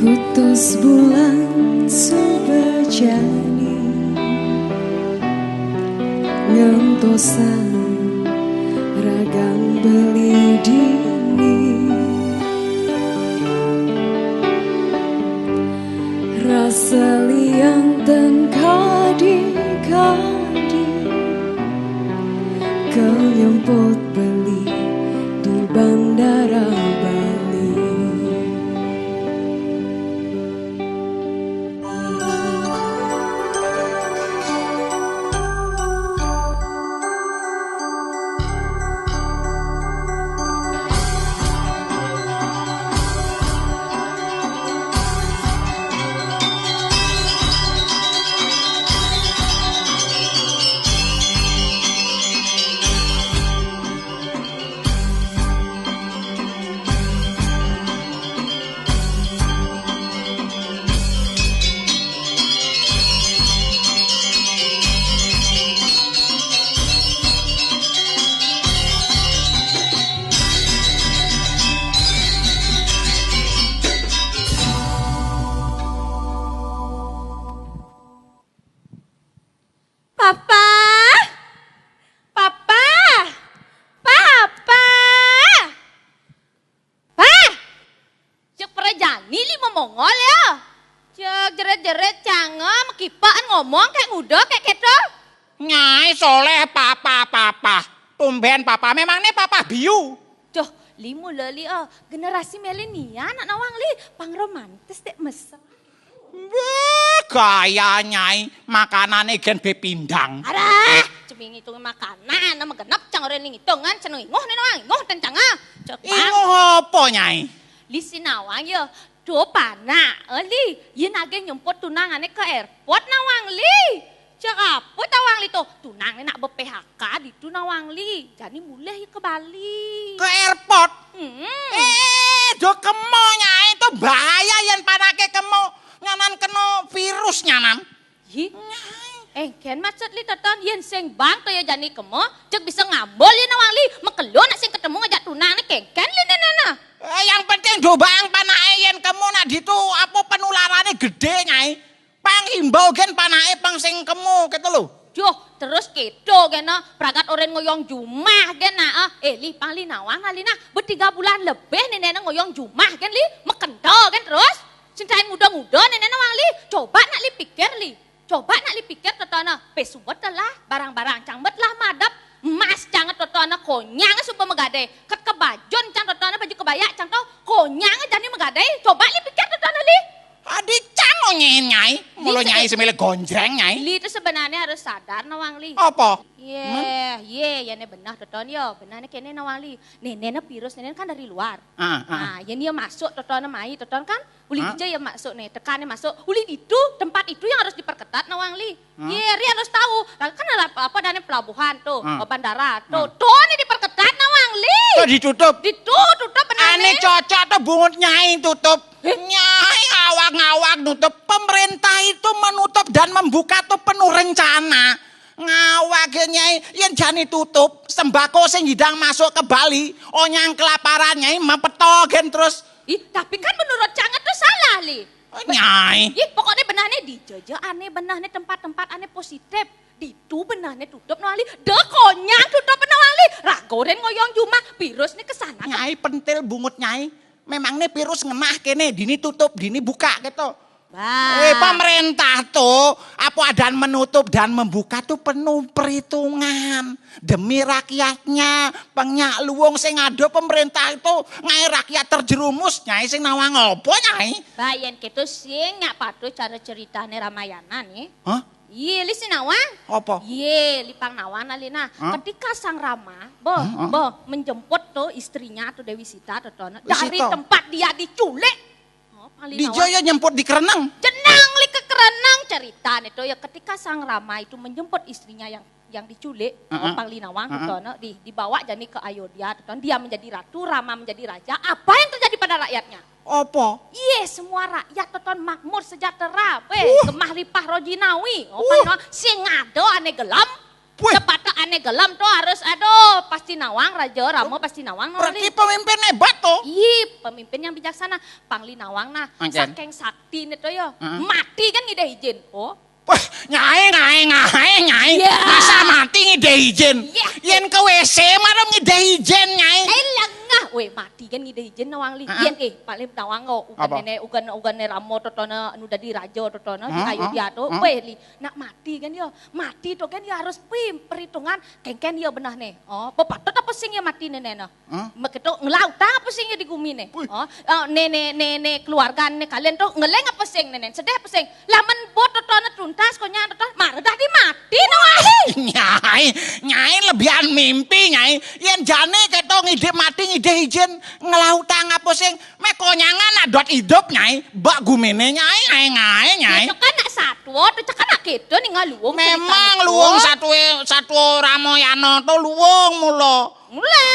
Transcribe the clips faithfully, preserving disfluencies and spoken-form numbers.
Putus bulan suba jani ngantosan ragang beli dini. Rasa liang tan kadi-kadi kanyemput beli di bandara Bali. Papa! Papa! Papa! Pah! Cek perajani li momongol ya. Cek jerit-jerit canga makipakan ngomong kayak nguda kayak keto. Nyai Soleh papa-papa. Tumben papa. Memang ne papa biu. Duh, li mula li ah. Generasi milenial nak nawang li. Pang romantis dek mesra. Wah, gaya nyai. Makanane gen be pindang. Adah, ceming ngitung makanan, nama genep cang orang ni ngitungan, seneng ingoh ni nawang, ingoh ten canga. Cek pang. Ingoh apa nyai? Li sinawang ya, do panak, eh, li. Yen age nyemput tunangane ke airport nawang li. Cek apa tawang li tu? Tunang ni nak be-P H K ditu nawang li. Jani mulih ya ke Bali. Ke airport? Hmm. Eh, do kemo nyai tu bahaya yen panake kemo. Nyanan kena virus nyanan. Hi? Nyai. Eh, ken maksud li teton yen sing bang to ya jani kemo, cek bisa ngambul ya nawang li. Mekelo nak sing ketemu ngajak tunang ni kengken li nene na. Eh, yang penting do bang panake yen kemo nak ditu apa penularane gede nyai. Pang imbau gen panake pang sing kemo gitu lho. Duh, terus keto gen ah, pragat oren ngoyong jumah gen ah. Eh, li pang li nawang ali nah. Betiga bulan lebih nenekne ngoyong jumah gen li. Mekento gen terus. Sintain nguda-nguda nenekne nawang li. Coba nak li pikir li. Coba nak li pikir totona. Pe suba telah, barang-barang cang bet lah madep. Emas cang totona konyang suba megade. Ket kebajun cang totona baju kebaya cang to konyang jani megade. Coba li pikir totona li. Adi cang onyen nyai. Mula nyai semele gonjreng nyai. Li itu sebenarnya harus sadar nawang li. Apa? Ye, ye, ya ne benah toton yo. Benah ne kene nawang li. Nene ne virus nene kan dari luar. Ah, ah. Nah, ya ne masuk toton mai toton kan. Uli dija ya masuk ne, tekan ne masuk. Uli itu tempat itu yang harus diperketat nawang li. Ye, ri harus tahu. Lah kan ada apa, apa dane pelabuhan tuh, bandara tuh. Tuh ne diperketat nawang li. Tuh ditutup. Ditu tutup benah. Ane cocok tuh bungut nyai tutup. Nyai awak-awak nutup. Pemerintah itu menutup dan membuka tuh penuh rencana. Ngawak gen nyai, yen jani tutup, sembako sing hidang masuk ke Bali, onyang kelaparan nyai, mapeto gen terus. Ih, tapi kan menurut cang itu salah li. Nyai. Ih, pokoknya benah ne dijaja ane benah ne tempat-tempat ane positif. Ditu benah ne tutup nawang li. De konyang tutup nawang li. Ragoren ngoyong jumah, virus ne kesana. Nyai pentil bungut nyai. Memang ne virus ngenah kene, dini tutup, dini buka gitu. Bah. Eh, pemerintah tuh, apa adan menutup dan membuka tuh penuh perhitungan. Demi rakyatnya, pengyak luwung sing ada pemerintah itu, ngai rakyat terjerumus, nyai sing nawang apa, nyai? Bah, yen gitu sing nyak patuh cara ceritane Ramayana nih. Hah? Iya, li sing nawang. Apa? Iya, li pang nawang ali nah. Hah? Ketika Sang Rama, boh, boh, menjemput tuh istrinya tuh Dewi Sita tuh, tuh, dari tempat dia diculik. Oh, pang li nawang. Dija ya nyemput di kereneng. Jenang li ke kereneng cerita nih tuh ya ketika Sang Rama itu menjemput istrinya yang yang diculik, oh, pang li nawang tuh, tuh, di, dibawa jani ke Ayodhya tuh, tuh, dia menjadi ratu, Rama menjadi raja. Apa yang terjadi pada rakyatnya? Apa? Iya, semua rakyat toton makmur sejahtera. Weh, gemah lipah rojinawi. Oh, pang nawang sing ada ane gelem. Weh. Cepata Nek gelem to harus, aduh, pasti nawang raja, rama pasti nawang, no, Berarti Li. Pemimpin hebat to. Ih, pemimpin yang bijaksana, pangli nawang nah. Oke. Saking saktine to ya. Heeh. Mati kan ngidih izin. Oh. Wah, nyai, nyai, nyai, nyai. Ya. Masa mati ngidih izin? Ya. Yen ke W C malah ngidih izin, nyai. Eh, lengah. Weh, mati kan ngidih izin nawang Li. Heeh. Yen, eh, paling nawang kok. Ugan apa? Nenek, ugan, ugan ne rama totone anu dadi raja totone di Heeh, Ayodhya heeh, to. Heeh. Weh, Li, nak mati kan ya. Mati to kan ya harus pim-, perhitungan kengken ya benah ne. Oh, pepatut apa sing ya mati ne, ne, ne? Hah? Mek to ngelau utang apa sing ya di gumi ne? Wih. Oh, eh, ne, ne, ne, ne keluarga ne kalian to ngeleng apa sing ne, ne? Sedih apa sing? Lamun bot totone tuntas kok nyai to, mara dah di mati no ahi. Nyai, nyai lebihan mimpi, nyai. Yen jane keto ngidih mati ngidih izin ngelau utang apa sing? Mek konyangan nak dot idup, nyai. Bak gumine, nyai, nyai, nyai, nyai. Ya, cek anak satwa, to cek anak kita nih ngeluung Memang ceritanya. Luung satwe, satwa Ramayana to luung mula. Mula.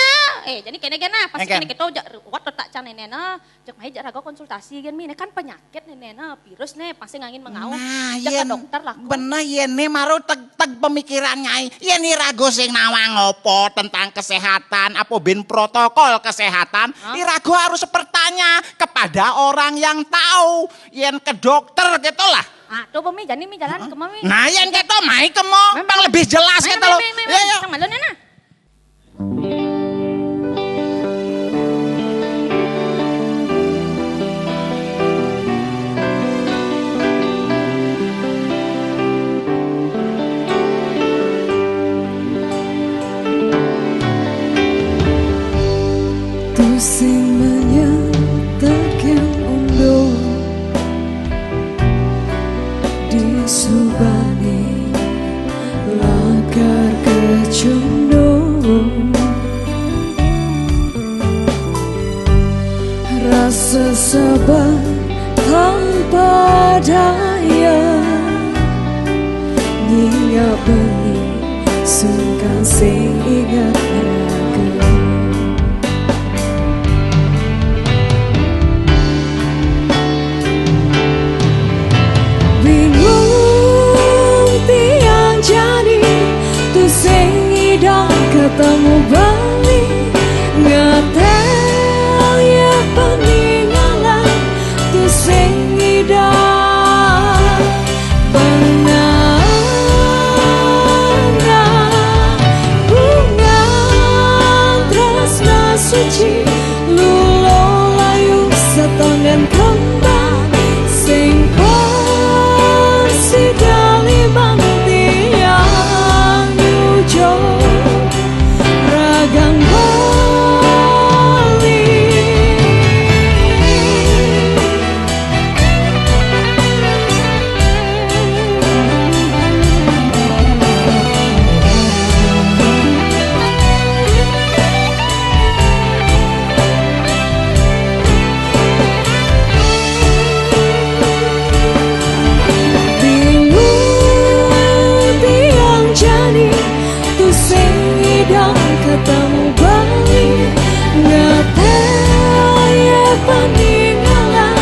Eh, jadi kene kene pas Oke. Kene kita jak ruwet tak can nenek nah. Jak mai jak raga konsultasi kan mi, ne kan penyakit nenek nah, virus ne pasti ngangin mengau. Nah, Jak ke yen dokter lah. Bener yen ne maro teg-teg pemikiran nyai. Yen irago sing nawang apa tentang kesehatan, apa ben protokol kesehatan, Hah? Irago harus bertanya kepada orang yang tahu. Yen ke dokter gitu lah. Ah, to pemi jani mi jalan ke mami. Nah, yen keto mai kemo, Memang. Bang lebih jelas Mai, gitu mai, lo. Mai, mai, Iya, mai. Iya. Nang malu, Nana. Tusing menyatakan undo di subane lakar kecundo. Rasa sabar tanpa daya, nyingak beli sungkan sing ingat raga. Bingung tiang jani, tusing idang ketemu bali. Ngetel ya peninggalan, tusing idang penangan bunga tresna suci. Lulo layu setongan kembang sing persidali manti anyujo ragang bali. Bingung tiang jani, tusing idang ketemu bali. Ngetel ya peninggalan,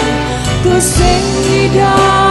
tusing idang